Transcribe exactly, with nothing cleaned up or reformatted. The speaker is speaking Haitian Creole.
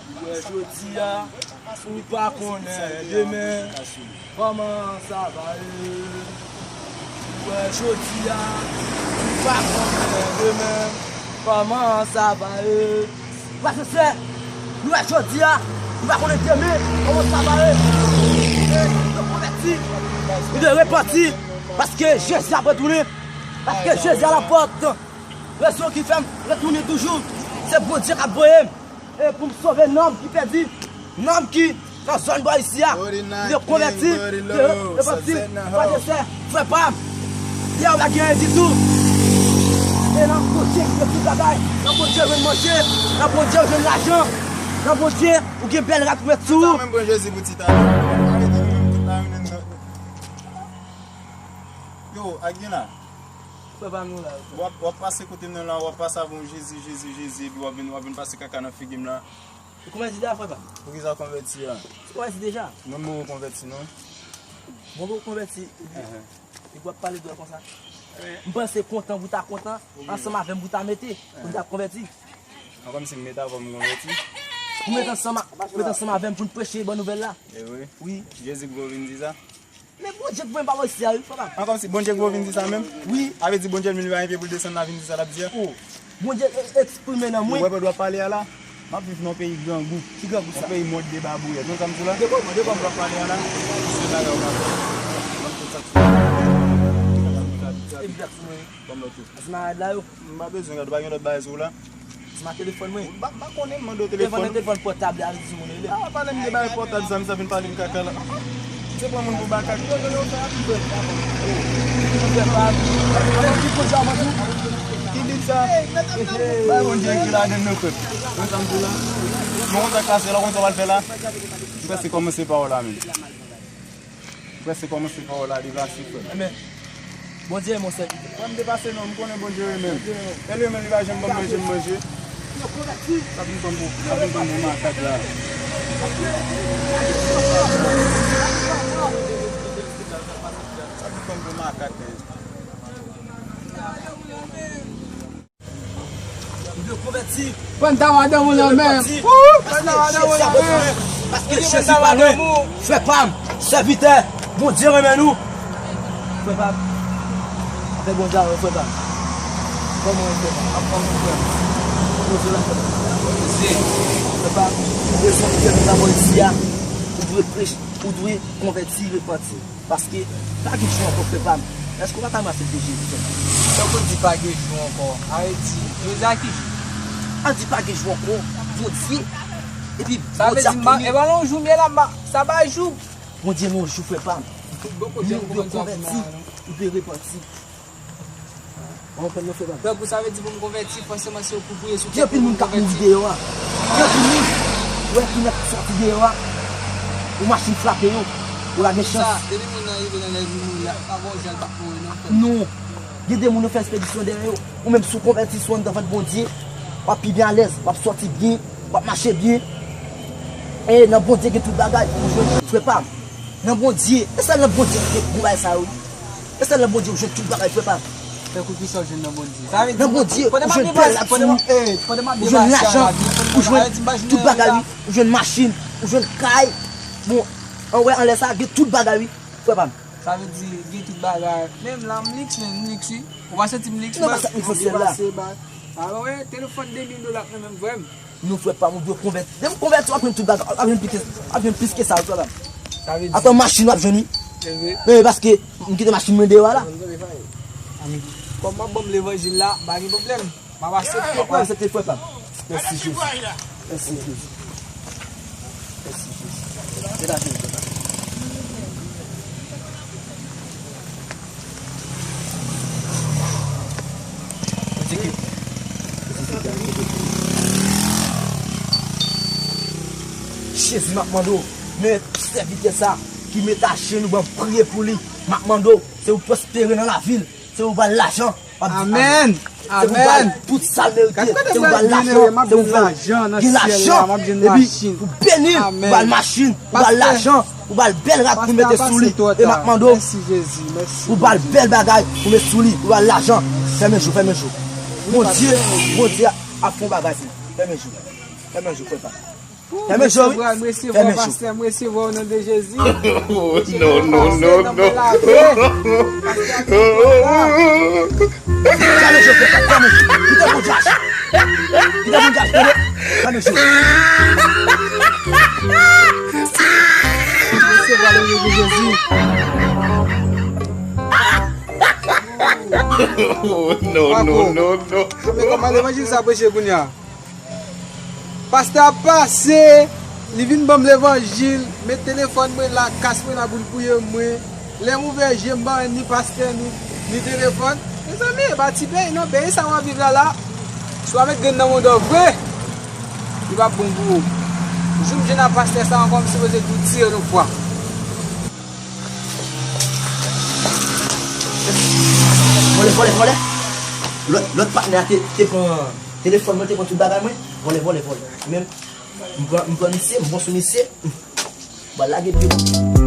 Ou wè jodi a, ou pa konnen demen kòman sa va ye. Ou wè jodi a, ou pa konnen demen kòman sa va ye. Frè e sè, ou wè jodi a, ou pa konnen demen kòman sa va ye. E, nou dwe konvèti, nou dwe repanti, paske Jezi ap retounen, paske Jezi a la pòt. Rezon ki fè m retounen toujou, se Bondye k ap voye m. E pou m sove nanm ki pèdi, nanm ki nan zòn bò isi a, m te konvèti, m te repanti, frè e sè, frè pa m. Yè, ou pa gen anyen ditou. E nan Bondye ki gen tout bagay. Nan Bondye ou jwenn manje, nan Bondye ou jwenn lajan, nan Bondye ou gen bèl rad pou met sou ou. Sa menm pran Jezi pou ti talè. Yo, ak gen la. Frè pa m, nou la. W ap, w ap pase kote m nan la, w ap pase avè yon Jezi, Jezi, Jezi, epi w ap vin, w ap vin pase kaka nan figi m la. Ou konvèti deja, frè pa m? Poukisa w konvèti a? Ou konvèti deja? Mwen, mwen konvèti, non. Mwen poko konvèti, epi, epi w ap pale dwòl konsa. M panse kontan pou w ta kontan, ansanm avè m pou w ta mete, pou n ta konvèti. An kòmsi m mete avè w m konvèti. Pou mete ansanm a, pou mete ansanm avè m pou n preche bon nouvèl la. E vre? Wi. Jezi ki voye w vin di sa? Men Bondye k voye m pa bò isi a, wi, frè pa m. An kòmsi Bondye k voye w vin di sa menm? Wi. A vle di Bondye menm li pa gen pye pou l desann la vin di sa l ap di a? O, Bondye e-, eksprime nan mwen. Ou wè bò w ap pale a la? M ap viv nan peyi grangou. Ki grangou sa? Yon peyi mòd de babouyèt. Ou konn sa m di w la? De kòman, de kòman? Bò w ap pale a la? Se bagay ou pa fè. Ban m tout sa k sou mwen. Ban m lòt yo. Ase malad la yo. M pa bezwen gade, ou pa gen lòt bagay sou ou la? Se ma telefòn mwen. M pa, m pa konnen, m mande w telefòn. Telefòn nan telefòn pòtab li, al di moun rele. Ah, pale m de bagay pòtab sa, m sa vin pale m kaka la. Se pran moun pou makak. Yo, yo, yo, sa ap fè. Ki bit sa? Bay Bondye ki ladann nan, frè. Mwen sa m di la. Mwen konn sa k pase la, konn sa w al fè la. M prèske kòmanse pa w la menm. Frè, se kòmanse pawòl la, li pase, frè. Amen. Bondye renmen yon sèvitè. Frè, m te pase non, m konnen Bondye renmen m. E li menm, li pa janm ban m manje, m manje. Sa vin tankou, sa vin tankou makak la. Sa vin tankou makak, men. M vle konvèti. Pran ta madanm ou nan men. Pran ta madanm ou nan men. Paske Jezi pa lwen. Frè pa m, sèvitè, Bondye renmen nou. Frè pa m. Fè bon travay, frè pa m. Kòman w ye, frè pa m? Anfòm, frè. Bondye la, frè pa m. Frè pa m, rezon ki fè nou ta bò isi a, ou dwe preche, ou dwe konvèti, repanti. Paske pa gen jou ankò, frè pa m. Èske w pa ta renmen aksepte Jezi, frè pa m? Tankou di pa gen jou ankò, a vle di, jodi a ki jou? A di pa gen jou ankò, Bondye. Epi Bondye ap tounen. Sa vle di, e pa nan yon jou m ye la, sa pa jou. Bondye nan yon jou, frè pa m. Ou dwe konvèti, ou dwe repanti. Ou konprann mwen, frè pa m? Tankou sa vle di pou m konvèti, fòseman se pou priye sou tèt mwen pou m konvèti. Gen anpil moun k ap mouri deyò a. Gen anpil moun, ou wè ki nèg ki sòti deyò a. Yon machin frape yo. Ou pa gen chans. Sa, depi moun nan rive nan lèv li mouri, a pa gon jan l p ap mouri non, frè m. Non. Gen de moun yo fè ekspedisyon dèyè yo. Ou menm si w konvèti, si w anndan vant Bondye, w ap pi byen alèz, w ap sòti byen, w ap mache byen. E nan Bondye gen tout bagay pou w jwenn, frè pa m. Nan Bondye, e sèl nan Bondye ki gen bon bagay sa yo. E sèl nan Bondye ou jwenn tout bagay, frè pa m. Tankou kisa w jwenn nan Bondye? Sa vle di, nan Bondye, ou jwenn bèl rad sou ou, ou jwenn lajan, ou jwenn tout bagay, wi. Ou jwenn machin, ou jwenn kay. Bon, an wè anlè sa, gen tout bagay, wi, frè pa m. Sa vle di, gen tout bagay. Menm la, m liks, men m liks, wi. Ou pa santi m liks, man? Non, pa santi m liks, se la. Alò, wè, telefòn de mil dola nan men m, frè m. Non, frè pa m, ou dwe konvèti. Depi w konvèti, w ap jwenn tout bagay, w ap jwenn plis ke, w ap jwenn plis ke sa, frè pa m. Sa vle di. Atò machin w ap jwenn, wi. E vre. Men paske m kite machin mwen deyò a la. Kòm w ap ban m levanjil la, pa gen pwoblèm. M ap aksepte, frè. M ap aksepte, frè pa m. Mèsi, Jezi. Mèsi, Jezi. Mèsi, Jezi. Degaje m, frè pa m. Mwen di ke. Jezi, m ap mande w, men sèvitè sa ki met ajenou ban m priye pou li, m ap mande w, se ou pwospere nan lavi l, se ou ba l lajan. W ap di amèn. Amèn. Se pou ba l tout sa l merite. Se pou ba l lajan. Se pou fè l gen lajan. Epi pou beni l, pou ba l machin, pou ba l lajan, pou ba l bèl rad pou mete sou li. E m ap mande w pou ba l bèl bagay pou mete sou li, pou ba l lajan. Fèmen je w, fèmen je w. Bondye, Bondye ap fè yon bagay pou ou. Fèmen je w. Fèmen je w, frè pa m. Fèmen je w, wi. Fèmen je w. Pastè, m resevwa w nan de Jezi. Oh, non, non, non, non. Fèmen je w, frè, fèmen je w. Kite moun djach. Kite moun djach, tande. Fèmen je w. M resevwa w nan de Jezi. Oh, non, non, non, non. Men kòman levanjil sa preche kounye a? Pastè ap pase, li vin ban m levanjil, met telefòn mwen la, kas mwen la pou l priye mwen. Lè m ouvè je m, m pa wè ni pastè, ni, ni telefòn. Mezanmi, e pa ti peyi non, peyi sa w ap viv la la. Si w pa met grenn nan mouda w vre, li p ap bon pou ou. Jou m jwenn ak pastè sa ankò, m sipoze tou tire l yon fwa. Vòlè, vòlè, vòlè. Lòt, lòt patnè a te, te pran telefòn mwen, te pran tout bagay mwen. Vòlè, vòlè, vòlè. Men, m pran, m pran misye, m pran sou misye. M pral lage pye mwen.